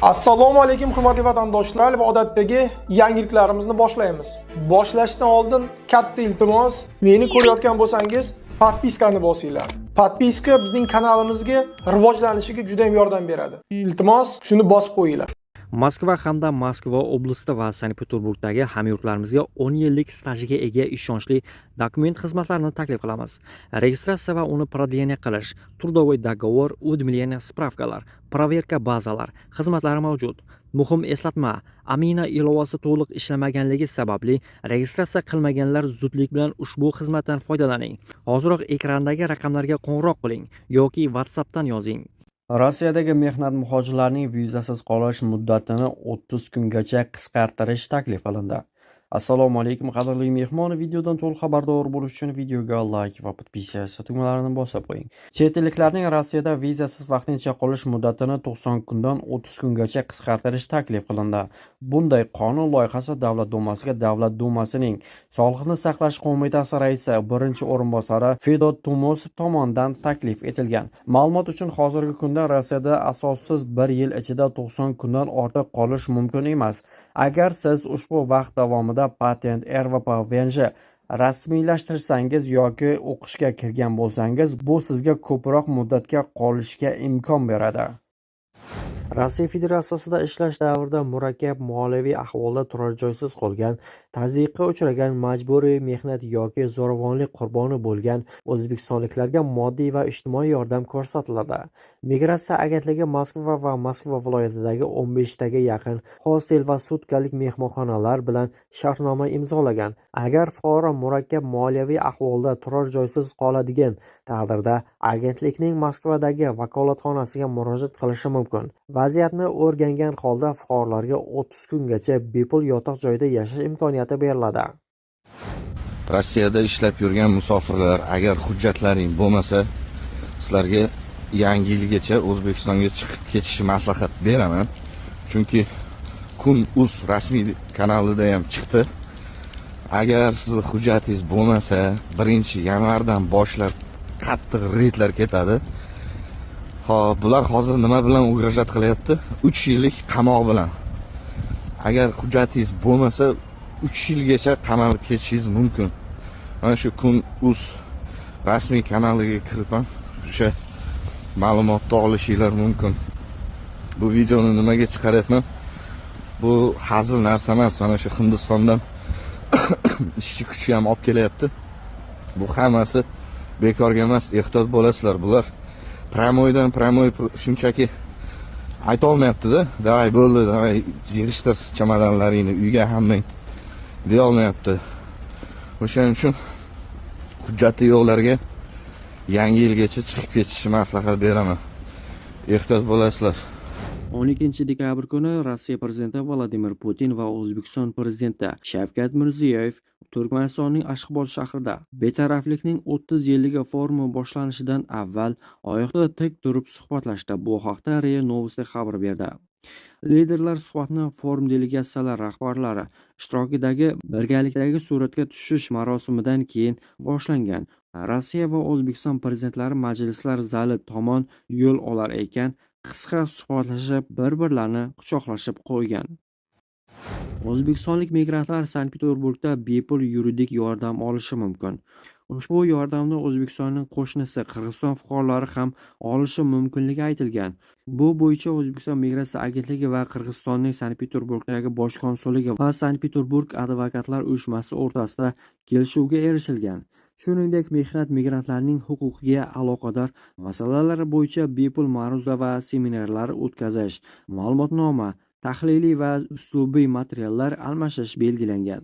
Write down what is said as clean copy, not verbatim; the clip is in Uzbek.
Assalomu alaykum, hurmatli vatandoshlar, va odatdagi yangiliklarimizni boshlaymiz. Boshlashdan oldin katta iltimos, meni ko'rayotgan bo'lsangiz, подписка ni bosinglar. Подписка bizning kanalimizga rivojlanishiga juda ham yordam beradi. Iltimos, shuni bosib qo'yinglar. Moskva hamda Moskva oblasti va Sankt-Peterburgdagi hamyurtlarimizga 10 yillik stajiga ega ishonchli dokument xizmatlarini taklif qilamiz. Registratsiya va uni продление qilish, трудовой договор, уведомление, справка lar, проверка bazalar xizmatlari mavjud. Muhim eslatma: Amina ilovasi to'liq ishlamaganligi sababli registratsiya qilmaganlar zudlik bilan ushbu xizmatdan foydalaning. Hoziroq ekrandagi raqamlarga qo'ng'iroq qiling yoki WhatsAppdan yozing. Rossiyadagi mehnat muhojirlarining vizasiz qolish muddatini 30 kungacha qisqartirish taklif qilindi. Assalomu alaykum, qadrli mehmon. Videodan to'liq xabardor bo'lish uchun videoga like va подписаться tugmalarini bosib qo'ying. Chet elliklarning Rossiyada vizasiz vaqtincha qolish muddatini 90 kundan 30 kungacha qisqartirish taklif qilindi. Bunday qonun loyihasi Davlat Dumasiga Davlat Dumasining Sog'liqni saqlash qo'mitasi raisi birinchi o'rinbosari Fedot Tumosov tomonidan taklif etilgan. Ma'lumot uchun, hozirgi kunda Rossiyada asossiz bir yil ichida 90 kundan ortiq qolish mumkin emas. Agar siz ushbu vaqt davomida patent, РВП, ВНЖ rasmiylashtirsangiz yoki o'qishga kirgan bo'lsangiz, bu sizga ko'proq muddatga qolishga imkon beradi. Rossiya Federatsiyasida ishlash davrida murakkab moliyaviy ahvolda turar joysiz qolgan, tazyiqqa uchragan, majburiy mehnat yoki zo'ravonlik qurboni bo'lgan o'zbekistonliklarga moddiy va ijtimoiy yordam ko'rsatiladi. Migratsiya agentligi Moskva va Moskva viloyatidagi 15 taga yaqin hostel va sutkalik mehmonxonalar bilan shartnoma imzolagan. Agar fuqaro murakkab moliyaviy ahvolda turar joysiz qoladigan taqdirda, agentlikning Moskvadagi vakolatxonasiga murojaat qilishi mumkin. Vaziyatni o'rgangan holda fuqarolarga 30 kungacha bepul yotoq joyda yashash imkoniyati beriladi. Rossiyada ishlab yurgan musofirlar, agar hujjatlaring bo'lmasa, sizlarga Yangi yilgacha O'zbekistonga chiqib ketishni maslahat beraman. Chunki Kun uz rasmiy kanalida ham chiqdi. Agar sizni hujjatingiz bo'lmasa, 1-yanvardan boshlab qattiq reydlar ketadi. Xo'p, bular hozir nima bilan угрожать qilyapti? 3 yillik qamoq bilan. Agar hujjatingiz bo'lmasa, 3 yilgacha qamalib ketishingiz mumkin. Mana shu Kun uz rasmiy kanaliga kirib ham o'sha ma'lumotni olishinglar mumkin. Bu videoni nimaga chiqaryapman? Bu hazil narsa emas. Mana shu Hindistondan ishchi kuchi ham olib kelyapti. Bu hammasi bekorga emas, ehtiyot bo'lasizlar. Bular прямой dan прямой shunchaki aytolmayapti-da. "Давай, bo'ldi, давай, yig'ishtir chamadonlaringni, uyga hammang", deyolmayapti. O'shaning uchun hujjati yo'qlarga Yangi yilgacha chiqib ketishni maslahat beraman. Ehtiyot bo'lasizlar. 12 dekabr kuni Rossiya prezidenti Vladimir Putin va O'zbekiston prezidenti Shavkat Mirziyoyev Turkmanistonning Ashxobod shahrida Betaraflikning 30 yilligi forumi boshlanishidan avval oyoqda tik turib suhbatlashdi. Bu haqda RIA Novosti xabar berdi. Liderlar suhbatni forum delegatsiyalari rahbarlari ishtirokidagi birgalikdagi suratga tushish marosimidan keyin boshlangan. Rossiya va O'zbekiston prezidentlari majlislar zali tomon yo'l olar ekan, qisqa suhbatlashib, bir-birlarini quchoqlashib qo'ygan. O'zbekistonlik migrantlar Sankt-Peterburgda bepul yuridik yordam olishi mumkin. Ushbu yordamni O'zbekistonning qo'shnisi Qirg'iziston fuqarolari ham olishi mumkinligi aytilgan. Bu bo'yicha O'zbekiston migratsiya agentligi va Qirg'izistonning Sankt-Peterburgdagi bosh konsulligi va Sankt-Peterburg advokatlar uyushmasi o'rtasida kelishuvga erishilgan. Shuningdek, mehnat migrantlarining huquqiga aloqador masalalar bo'yicha bepul ma'ruza va seminarlar o'tkazish, ma'lumotnoma, tahliliy va uslubiy materiallar almashish belgilangan.